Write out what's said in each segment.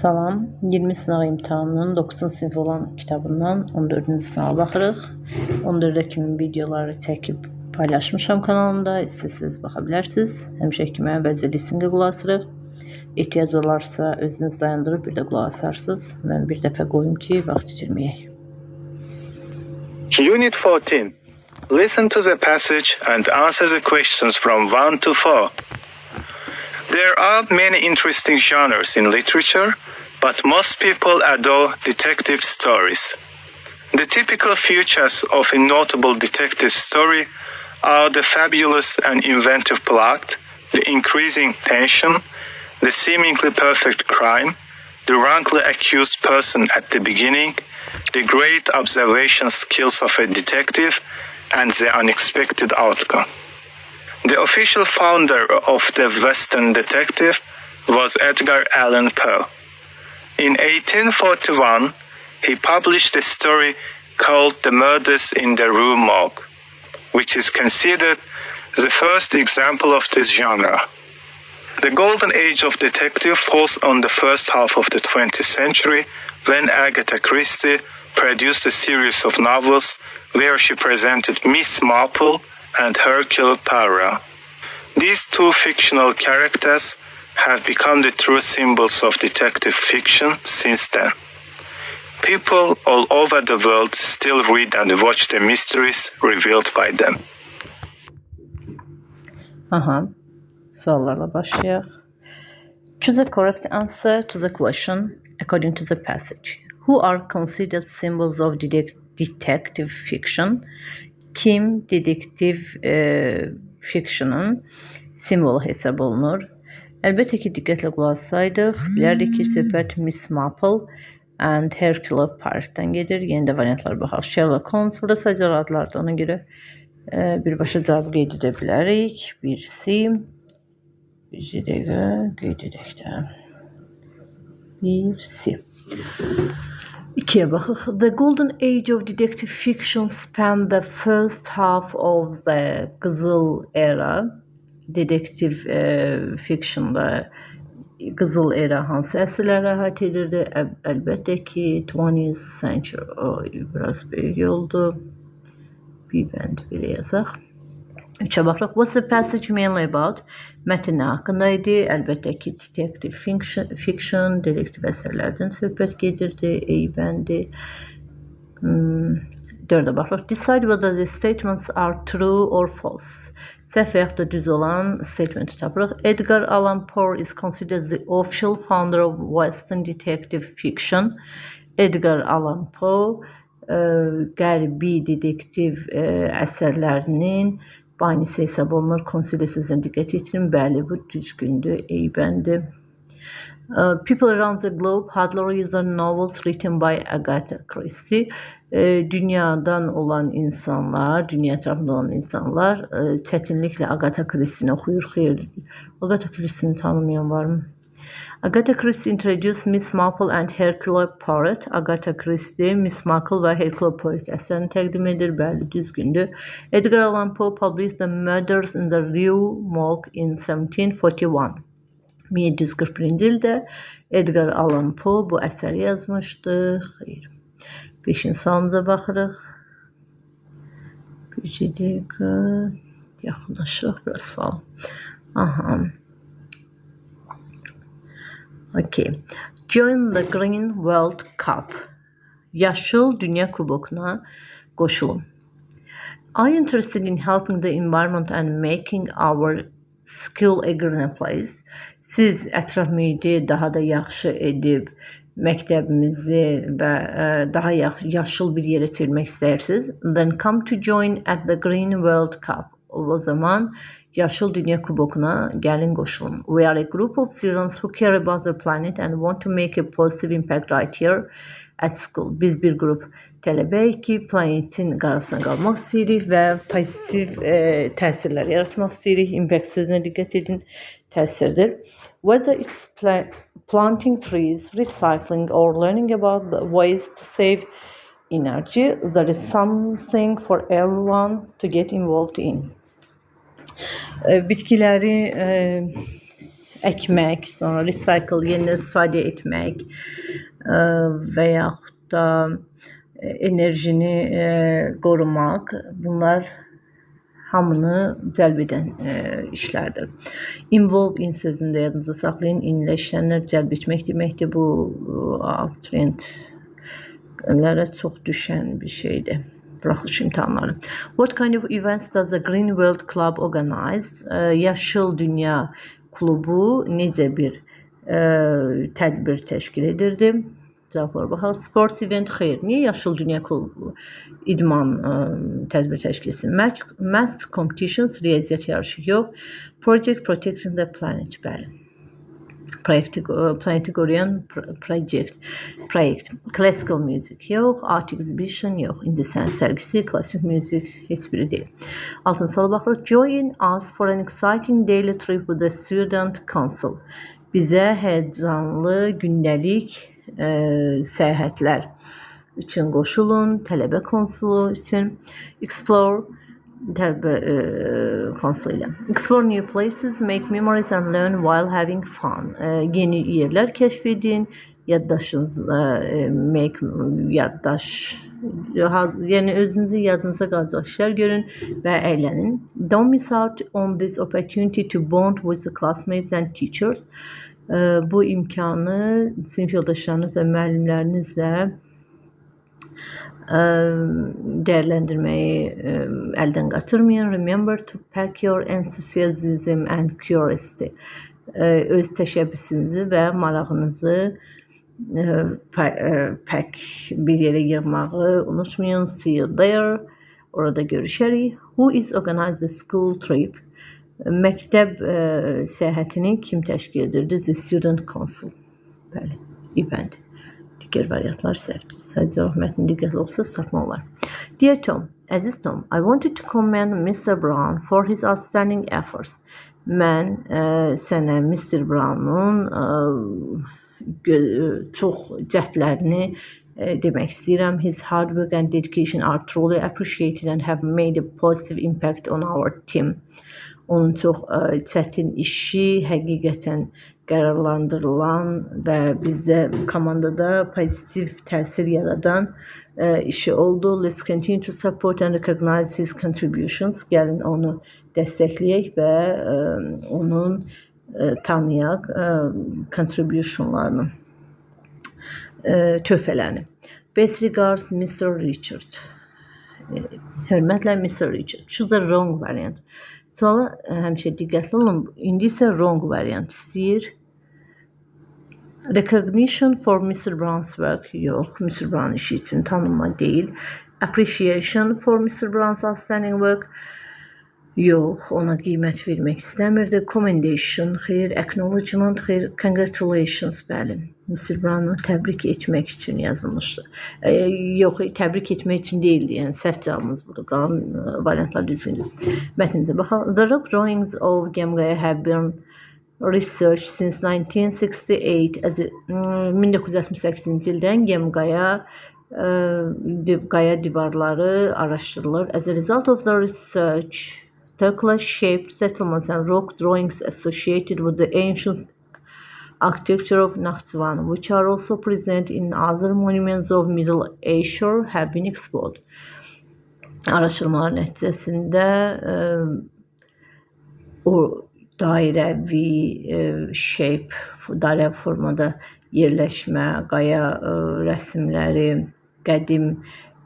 Salam. 20 sınaq imtahanının 9-cu sinif olan kitabından 14-cü sınağa baxırıq. 14-ə kimi videoları çəkib paylaşmışam kanalımda. İstəsəniz baxa bilərsiniz. Həmişə kimi əvvəlcə listening qulaq asırıq. Ehtiyac olarsa özünüz dayandırıb bir də qulaq asarsınız. Mən bir dəfə qoyum ki, vaxt itirməyək. Unit 14. Listen to the passage and answer the questions from 1 to 4. There are many interesting genres in literature, but most people adore detective stories. The typical features of a notable detective story are the fabulous and inventive plot, the increasing tension, the seemingly perfect crime, the wrongly accused person at the beginning, the great observation skills of a detective, and the unexpected outcome. The official founder of the Western detective was Edgar Allan Poe. In 1841, he published a story called The Murders in the Rue Morgue, which is considered the first example of this genre. The golden age of detective falls on the first half of the 20th century, when Agatha Christie produced a series of novels where she presented Miss Marple and Hercule Poirot. These two fictional characters have become the true symbols of detective fiction since then. People all over the world still read and watch the mysteries revealed by them. Aha. Suallarla başlayaq. Choose a correct answer to the question according to the passage. Who are considered symbols of detective fiction? Kim dedektiv fiction'ın simvolu hesab olunur? Əlbəttə ki, diqqətlə qulaq assaydıq, bilərdik ki, söhbət Miss Marple and Hercule Poirot'dan gedir. Yenə də variantlara baxaq. Sherlock Holmes, burada sadəcə adlardır. Ona görə birbaşa cavabı qeyd edə bilərik. Bir C, bir dəqiqə qeyd edək də. Bir C. İkiyə baxaq. The golden age of detective fiction spanned the first half of the Qızıl era. Dedektiv fictionda Qızıl era hansı əsrləri əhatə edirdi? Əlbəttə ki, 20th century. Oy, biraz böyük oldu. Bir bənd belə yazaq. Üçə baxırıq. What's the passage mainly about? Mətn nə haqqında idi? Əlbəttə ki, detective fiction, dedektiv əsərlərdən söhbət gedirdi. A bəndi. Dördə baxırıq. Decide whether the statements are true or false. Səhv və yaxud da düz olan statementi tapırıq. Edgar Allan Poe is considered the official founder of Western detective fiction. Edgar Allan Poe qərbi dedektiv əsərlərinin banisi hesab olunur. Consider sözünə diqqət yetirin. Bəli, bu düzgündür. A bəndi. People around the globe hardly read the novels written by Agatha Christie. Dünyadan olan insanlar, dünya ətrafında olan insanlar çətinliklə Agatha Christie-ni oxuyur. Xeyr, Agatha Christie-ni tanımayan varmı? Agatha Christie introduced Miss Marple and Hercule Poirot. Agatha Christie Miss Marple və Hercule Poirot əsərini təqdim edir. Bəli, düzgündür. Edgar Allan Poe published The Murders in the Rue Morgue in 1741. 1741-ci ildə Edgar Allan Poe bu əsəri yazmışdı. Xeyr. Beşinci sualımıza baxırıq. Bir dəqiqə yaxınlaşırıq biraz sual. Aha. Okay. Join the Green World Cup. Yaşıl Dünya Kubokuna qoşulun. Are you interested in helping the environment and making our school a greener place? Siz ətraf mühiti daha da yaxşı edib məktəbimizi və daha yaşıl bir yerə çevirmək istəyirsiniz? Then come to join at the Green World Cup. O zaman Yaşıl Dünya Kubokuna gəlin qoşulun. We are a group of students who care about the planet and want to make a positive impact right here at school. Biz bir qrup tələbəyik ki, planetin qarşısına qalmaq istəyirik və pozitiv təsirlər yaratmaq istəyirik. Impact sözünə diqqət edin, təsirdir. Whether it's planting trees, recycling, or learning about the ways to save energy, there is something for everyone to get involved in. Bitkiləri əkmək, sonra recycle, yenidən istifadə etmək və yaxud da enerjini qorumaq, bunlar hamını cəlb edən işlərdir. Involve in sözünü də yadınızda saxlayın. In ilə işlənir, cəlb etmək deməkdir. Bu abituriyentlərə çox düşən bir şeydir. Buraxılış imtahanları. What kind of events does the Green World Club organize? Yaşıl Dünya Klubu necə bir tədbir təşkil edirdi? Cavablara baxaq. Sports event, xeyr. Niyə Yaşıl Dünya Klubu idman tədbir təşkil etsin? Math competitions, riyaziyyat yarışı yox. Project Protecting the Planet, bəli. Planeti qoruyan project, proyekt. Classical music yox, art exhibition yox, incəsənət sərgisi, classic music heç biri deyil. Altıncı suala baxırıq. Join us for an exciting daily trip with the Student Council. Bizə həyəcanlı gündəlik səyahətlər üçün qoşulun, tələbə konsulu üçün. Explore tələbə konsulu ilə. Explore new places, make memories and learn while having fun. Yeni yerlər kəşf edin, yaddaşınızla make yaddaş, yəni özünüzün yadınıza qalacaq işlər görün və əylənin. Don't miss out on this opportunity to bond with the classmates and teachers. Bu imkanı sinif yoldaşlarınız və müəllimlərinizlə dəyərləndirməyi əldən qaçırmayın. Remember to pack your enthusiasm and curiosity. Öz təşəbbüsünüzü və marağınızı pack bir yerə yığmağı unutmayın. See you there. Orada görüşərik. Who is organized the school trip? Məktəb səyahətini kim təşkil edirdi? The Student Council. Bəli, event. Digər variantlar səhvdir. Sadəcə olaraq mətni diqqətli oxusaz tapmaq olar. Dear Tom, əziz Tom, I wanted to commend Mr. Brown for his outstanding efforts. Mən sənə Mr. Brown'un çox cəhdlərini demək istəyirəm. His hard work and dedication are truly appreciated and have made a positive impact on our team. Onun çox çətin işi həqiqətən qərarlandırılan və bizdə komandada pozitiv təsir yaradan işi oldu. Let's continue to support and recognize his contributions. Gəlin onu dəstəkləyək və onun tanıyaq contributionlarını, töhfələrini. Best regards, Mr. Richard. Hörmətlə, Mr. Richard. Choose the wrong variant. Suala həmişə diqqətli olun. İndi isə wrong variant istəyir. Recognition for Mr. Brown's work. Yox, Mr. Brown işi üçün tanınma deyil. Appreciation for Mr. Brown's outstanding work. Yox, ona qiymət vermək istəmirdi. Commendation, xeyr. Acknowledgement, xeyr. Congratulations, bəli. Mr. Brown'u təbrik etmək üçün yazılmışdı. Yox, təbrik etmək üçün deyildi. Yəni, səhv cavabımız budur. Qalan variantlar düzgündür. Mətnimizə baxalım. The rock drawings of Gəmiqaya have been researched since 1968. 1968-ci ildən Gəmiqaya qaya divarları araşdırılır. As a result of the research, circular-shaped settlements and rock drawings associated with the ancient architecture of Nakhchivan, which are also present in other monuments of Middle Asia, have been explored. Araşdırmalar nəticəsində o dairəvi shape, dairəvi formada yerləşmə, qaya rəsimləri, qədim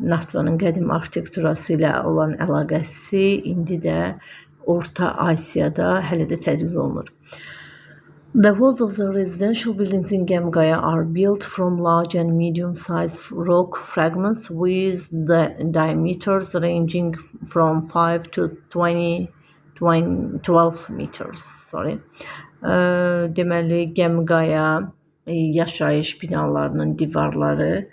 Naxçıvanın qədim arxitekturası ilə olan əlaqəsi indi də Orta Asiyada hələ də tədqiq olunur. The walls of the residential buildings in Gəmiqaya are built from large and medium-sized rock fragments with the diameters ranging from 5 to 12 meters. Sorry. Deməli, Gəmiqaya yaşayış binalarının divarları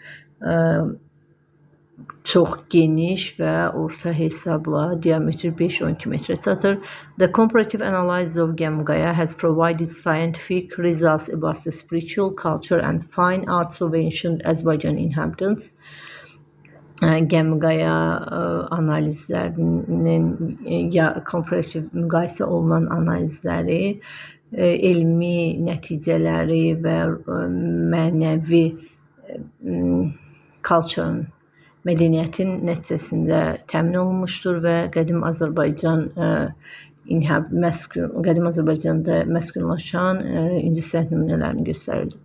çox geniş və orta hesabla diametri 5-12 metrə çatır. The comparative analysis of Gəmiqaya has provided scientific results about the spiritual culture and fine arts of ancient Azerbaijan inhabitants. Gəmiqaya analizlərinin ya komparativ müqayisə olunan analizləri elmi nəticələri və mənəvi culture-ın, mədəniyyətin nəticəsində təmin olunmuşdur və qədim Azərbaycan qədim Azərbaycanda məskunlaşan incəsənət nümunələrini göstərirdi.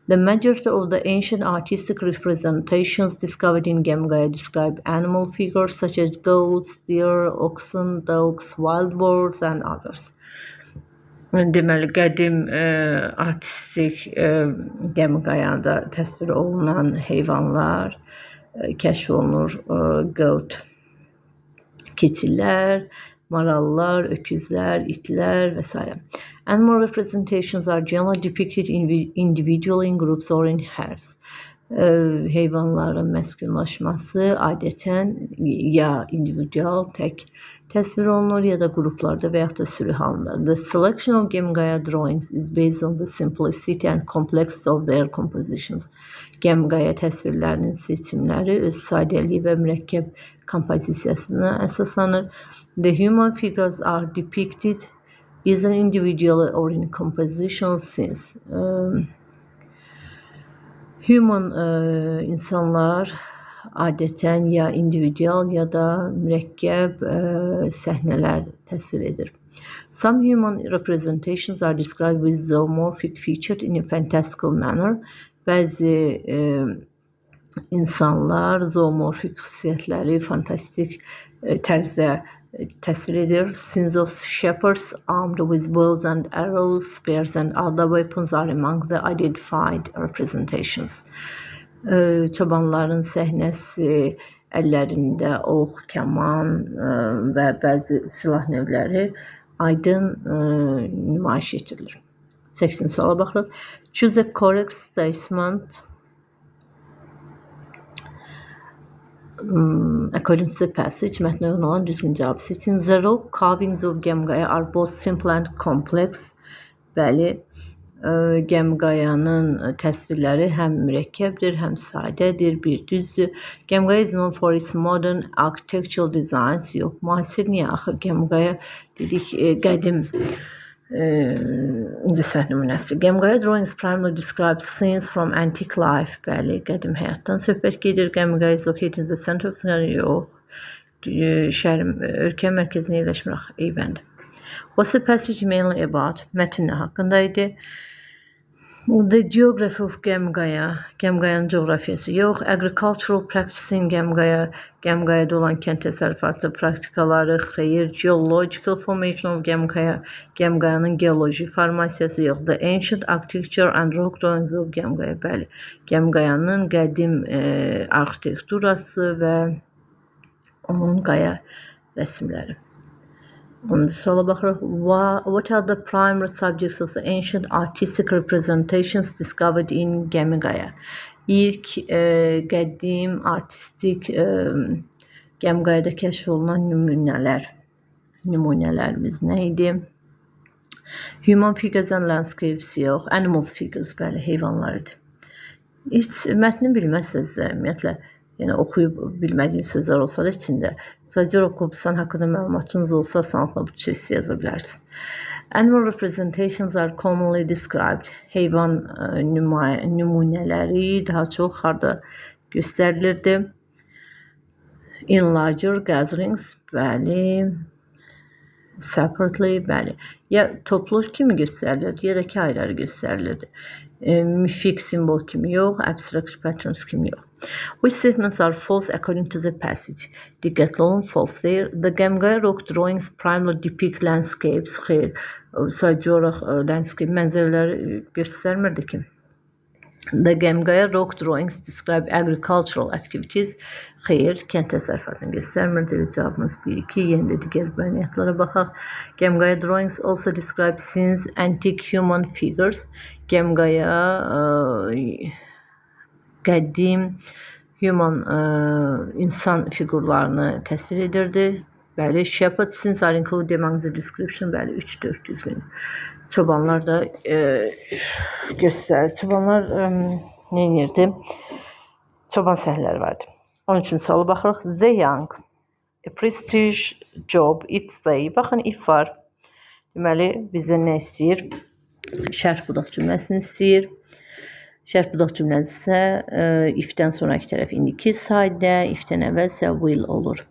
The majority of the ancient artistic representations discovered in Gəmiqaya describe animal figures such as goats, deer, oxen, dogs, wild boars and others. Deməli, qədim artistik Gəmiqayada təsvir olunan heyvanlar kəşf olunur. Goat, keçilər, marallar, öküzlər, itlər və s. Animal representations are generally depicted individually, in groups or in herds. Heyvanların məskunlaşması adətən ya individual, tək təsvir olunur, ya da qruplarda və yaxud da sürü halında. The selection of Gəmiqaya drawings is based on the simplicity and complexity of their compositions. Gəmiqaya təsvirlərinin seçimləri öz sadəliyi və mürəkkəb kompozisiyasına əsaslanır. The human figures are depicted either individually or in compositional scenes. Human insanlar adətən ya individual ya da mürəkkəb səhnələr təsvir edir. Some human representations are described with zoomorphic features in a fantastical manner. Bəzi insanlar zoomorfik xüsusiyyətləri fantastik tərzdə təsvir edir. Scenes of shepherds armed with bows and arrows, spears and other weapons are among the identified representations. Çobanların səhnəsi, əllərində ox, kaman və bəzi silah növləri aydın nümayiş etdirilir. 8-ci suala baxırıq. Choose a correct statement according to the passage. Mətnə uyğun olan düzgün cavabı seçin. The rock carvings of Gəmiqaya are both simple and complex. Bəli, Gəmiqayanın təsvirləri həm mürəkkəbdir, həm sadədir, bir düzdür. Gəmiqaya is known for its modern architectural designs. Yox, müasir niyə axı? Gəmiqaya dedik qədim incəsənət nümunəsidir. Gəmiqaya drawings primarily describe scenes from antique life. Bəli, qədim həyatdan söhbət gedir. Gəmiqaya is located in the center of the... Yox, şəhərin, ölkə mərkəzinə yerləşmir axı, Eyvənd. What's the passage mainly about? Mətn nə haqqında idi? The geography of Gəmiqaya, Gəmiqayanın coğrafiyası yox. Agricultural practice in Gəmiqaya, Gəmiqayada olan kənd təsərrüfatı praktikaları, xeyr. Geological formation of Gəmiqaya, Gəmiqayanın geoloji formasiyası yox. The ancient architecture and rock drawings of Gəmiqaya, bəli. Gəmiqayanın qədim arxitekturası və onun qaya rəsimləri. 10-cu suala baxırıq. What are the primary subjects of the ancient artistic representations discovered in Gəmiqaya? İlk qədim artistik Gəmiqayada kəşf olunan nümunələrimiz nə idi? Human figures and landscapes yox, animals figures, bəli, heyvanlar idi. Heç mətni bilməzsiniz ümumiyyətlə, yəni oxuyub bilmədiyiniz sözlər olsa da içində, sadəcə oxusan haqqında məlumatınız olsa, asanlıqla bu testi yaza bilərsiniz. Animal representations are commonly described. Heyvan nümunələri daha çox harda göstərilirdi? In larger gatherings, bəli. Separately, bəli. Ya toplu kimi göstərilirdi, ya da ki ayrı-ayrı göstərilirdi. Mifik simbol kimi yox, abstract patterns kimi yox. Which statements are false according to the passage? Diqqətli olun, false deyir. The Gəmiqaya rock drawings primarily depict landscapes. Xeyr, sadəcə olaraq landscape mənzərələri göstərmirdi ki. The Gəmiqaya rock drawings describe agricultural activities. Xeyr, kənd təsərrüfatını göstərmirdi. Cavabımız 1-2. Yenə də digər variantlara baxaq. Gəmiqaya drawings also describe scenes antique human figures. Gəmiqaya qədim human insan fiqurlarını təsvir edirdi. Bəli, shepherd scenes are included among the description. Bəli, 3-4 düzgün. Çobanlar da göstərir. Çobanlar nə edirdi? Çoban səhnələri vardı. 13-cü suala baxırıq. The young, a prestige job if they. Baxın, if var. Deməli, bizə nə istəyir? Şərh budaq cümləsini istəyir. Şərh budaq cümləsi isə if-dən sonraki tərəf indiki sayda, if-dən əvvəl isə will olur.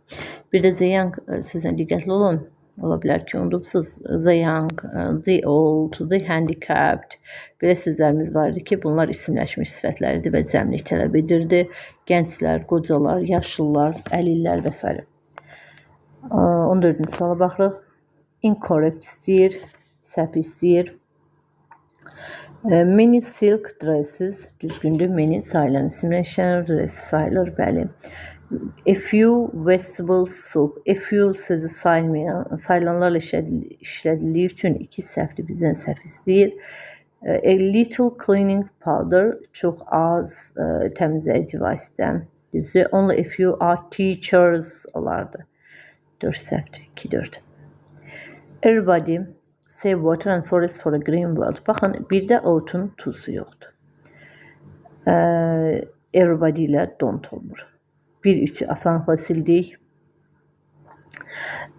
Bir də the young sözünə diqqətli olun. Ola bilər ki, unudubsuz. The young, the old, the handicapped. Belə sözlərimiz var idi ki, bunlar isimləşmiş sifətlərdir və cəmlik tələb edirdi. Gənclər, qocalar, yaşlılar, əlillər və s. 14-cü suala baxırıq. Incorrect istəyir, səhv istəyir. Many silk dresses, düzgündür, many sayılan isimlə işlənir, dress sayılır, bəli. A few vegetable soup, a few sözü sayılmayan, sayılanlarla işlədildiyi üçün iki səhvdir, bizdən səhv istəyir. A little cleaning powder, çox az təmizləyici vasitə, düzdür. Only a few are teachers olardı. 4 səhvdir, 2, 4. Everybody save water and forest for a green world. Baxın, bir də out'un to'su yoxdur. Everybody ilə don't olmur. 1-3-ü asanlıqla sildik.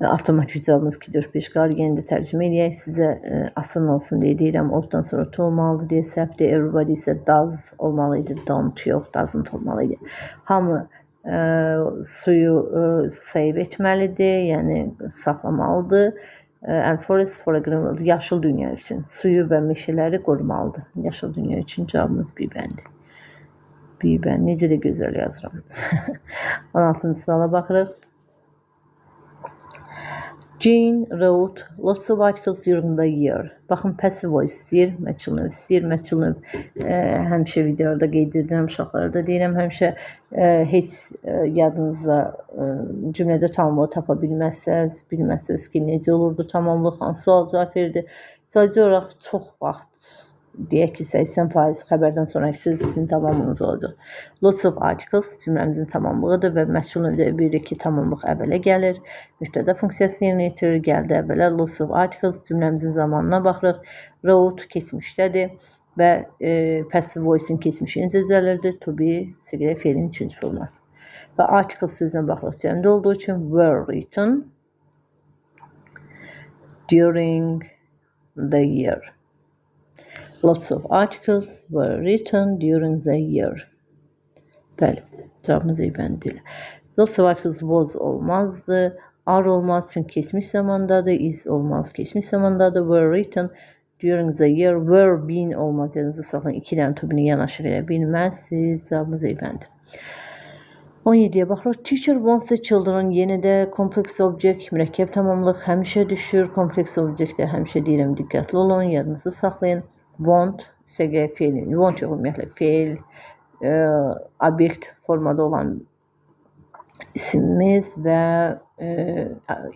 Avtomatik cavabımız 2, 4, 5 qalır. Yenə də tərcümə eləyək. Sizə asan olsun deyə deyirəm. Out'dan sonra to olmalıdır deyə səhvdir. Everybody isə does olmalı idi. Don't yox, doesn't olmalı idi. Hamı suyu save etməlidir, yəni saxlamalıdır. And forest for a green world, yaşıl dünya üçün suyu və meşələri qorumalıdır. Yaşıl dünya üçün cavabımız bir bəndi. Bir bənd. Necə də gözəl yazıram. 16-cı suala baxırıq. Jane wrote lots of articles during the year. Baxın, passive voice istəyir, məchul növ istəyir. Məchul növ həmişə videolarda qeyd edirəm, uşaqlara da deyirəm. Həmişə heç yadınıza cümlədə tamamlığı tapa bilməzsəz, bilməzsəz ki, necə olurdu tamamlıq, hansı sual cavab verirdi. Sadəcə olaraq çox vaxt, deyək ki, 80% xəbərdən sonraki söz sizin tamamınız olacaq. Lots of articles cümləmizin tamamlığıdır və məchul növdə bilirik ki, tamamlıq əvvələ gəlir. Mübtəda funksiyasını yerinə yetirir, gəldi əvvələ. Lots of articles cümləmizin zamanına baxırıq. Wrote keçmişdədir və passive voice-in keçmişi necə düzəlirdi? To be, səqəyə feilin üçüncü forması. Və articles sözünə baxırıq cəmdə olduğu üçün were written during the year. Lots of articles were written during the year. Bəli, cavabımız eyvəndir. Lots of articles was olmazdı, are olmaz çünki keçmiş zamandadır, is olmaz keçmiş zamandadır, were written during the year, were been olmaz. Yadınızda saxlayın, iki dənə to be-ni yanaşı verə bilməzsiniz. Cavabımız eyvəndir. 17-yə baxırıq. Teacher wants the children. Yenə də kompleks object, mürəkkəb tamamlıq həmişə düşür. Kompleks objektdə həmişə deyirəm, diqqətli olun, yadınızda saxlayın. Want, səqəyə feil, want yox, ümumiyyətlə feil, obyekt formada olan isimimiz və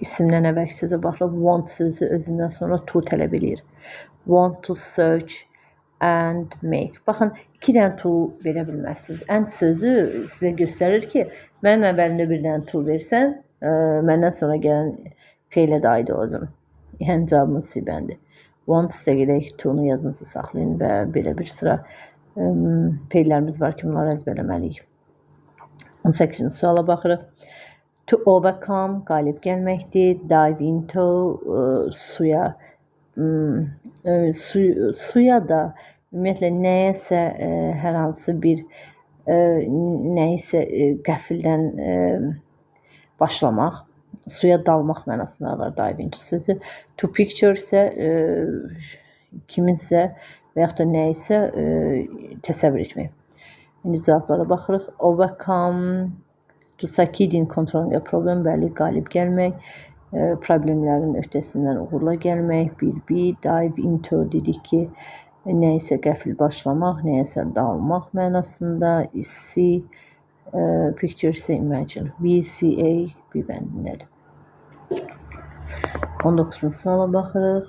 isimdən əvvəlki sözə baxırıq. Want sözü özündən sonra to tələb eləyir. Want to search and make. Baxın, iki dənə to verə bilməzsiniz. And sözü sizə göstərir ki, mənim əvvəlimdə bir dənə to versən, məndən sonra gələn feilə də aid olacam. Yəni, cavabımız C bəndir. Want istə gedək, to-nu yadınızda saxlayın və belə bir sıra feillərimiz var ki, bunları əzbərləməliyik. 18-ci suala baxırıq. To overcome, qalib gəlməkdir. Dive into, suya, suya da ümumiyyətlə nəyəsə hər hansı bir nəyisə qəfildən başlamaq, suya dalmaq mənasında var dive into sözü. To picture isə kiminsə və yaxud da nəyisə təsəvvür etmək. İndi cavablara baxırıq. Overcome, to succeed in controlling a problem, bəli, qalib gəlmək, problemlərin öhdəsindən uğurla gəlmək, 1B, dive into dedik ki, nəyisə qəfil başlamaq, nəyəsə dalmaq mənasında, C, picture isə imagine, B, C, A, B bəndindədir. 19-cu suala baxırıq.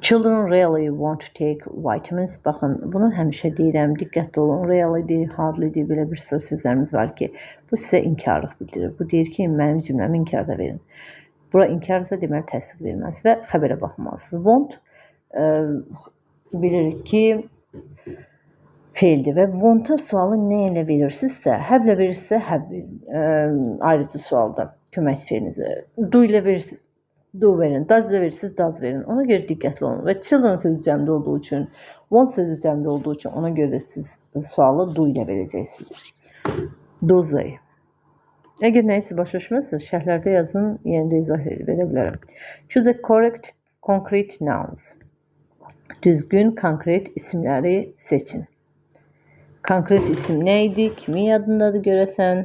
Children really want to take vitamins. Baxın, bunu həmişə deyirəm, diqqətli olun. Really-dir, hardly-dir, belə bir sıra sözlərimiz var ki, bu sizə inkarlıq bildirir. Bu deyir ki, mənim cümləmi inkarda verin. Bura inkarsa, deməli, təsdiq verməz və xəbərə baxmalısınız. Want, bilirik ki, feildir və want-a sualı nə ilə verirsinizsə, have ilə verirsinizsə, have verin. Ayrıca sualda kömək feilinizi. Do ilə verirsiniz, Do verin. Does da verirsiniz, does verin. Ona görə diqqətli olun. Və children sözü cəmdə olduğu üçün, want sözü cəmdə olduğu üçün ona görə də siz sualı do ilə verəcəksiniz. Do they. Əgər nəyisə başa düşməzsiniz, şərhlərdə yazın, yenə də izah verə bilərəm. Choose the correct concrete nouns. Düzgün konkret isimləri seçin. Konkret isim nə idi? Kimin yadındadır görəsən?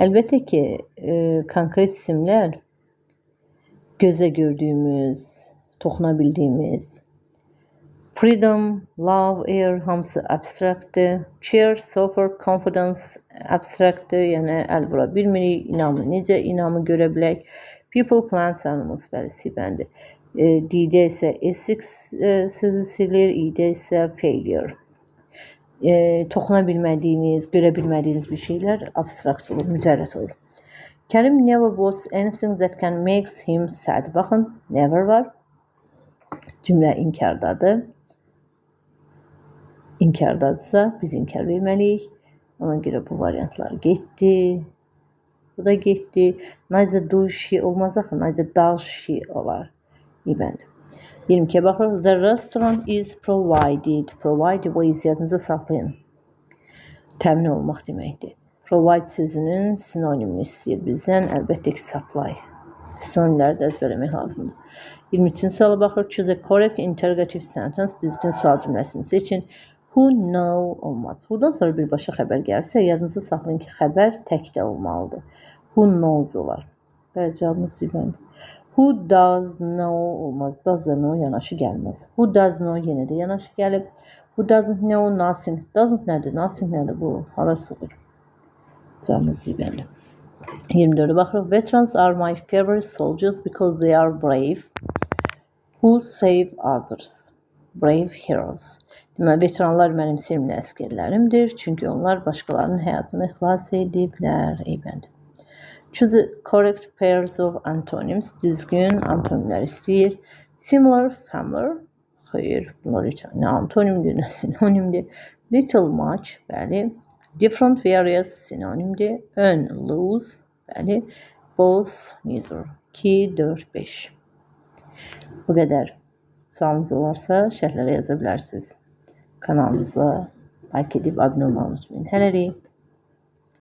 Əlbəttə ki, konkret isimlər gözə gördüyümüz, toxuna bildiyimiz. Freedom, love, air hamısı abstraktdır. Chair, sofa, confidence abstraktdır. Yəni əl vura bilmirik. İnamı necə inamı görə bilək? People, plants, animals, bəli, sibəndi. D-də isə Essex sözü silir, I-də isə failure. Toxuna bilmədiyiniz, görə bilmədiyiniz bir şeylər abstrakt olur, mücərrəd olur. Kərim never wants anything that can make him sad. Baxın, never var. Cümlə inkardadır. İnkardadırsa biz inkar verməliyik. Ona görə bu variantlar getdi. Bu da getdi. Neither do she olmaz axı, neither does she olar. İbəndi. 22-yə baxırıq. The restaurant is provided. Provide bu yadınıza saxlayın. Təmin olmaq deməkdir. Provide sözünün sinonimini istəyir bizdən. Əlbəttə ki, supply. Sinonimləri də əzbərləmək lazımdır. 23-cü suala baxırıq. Choose a correct interrogative sentence. Düzgün sual cümləsini seçin. Who know olmaz. Who-dan sonra birbaşa xəbər gəlirsə, yadınıza saxlayın ki, xəbər təkdə olmalıdır. Who knows olar. Bəli, cavabımız bəli. Who does know olmaz. Does da know yanaşı gəlməz. Who does know yenə də yanaşı gəlib. Who doesn't know nothing. Doesn't nədir? Nothing nədir? Bu hara sığır? Cavabımız bəli. 24-ə baxırıq. Veterans are my favorite soldiers because they are brave. Who save others. Brave heroes. Deməli, veteranlar mənim sevimli əsgərlərimdir. Çünki onlar başqalarının həyatını xilas ediblər. Ey bəndi. Choose the correct pairs of antonyms. Düzgün antonimlər istəyir. Similar, familiar. Xeyr, bunlar heç nə antonimdir, nə sinonimdir. Little, much, bəli. Different, various, sinonimdir. Earn, lose, bəli. Both, neither. 2, 4, 5. Bu qədər. Sualınız olarsa şərhlərə yaza bilərsiniz. Kanalımıza like edib abunə olmağı unutmayın. Hələlik.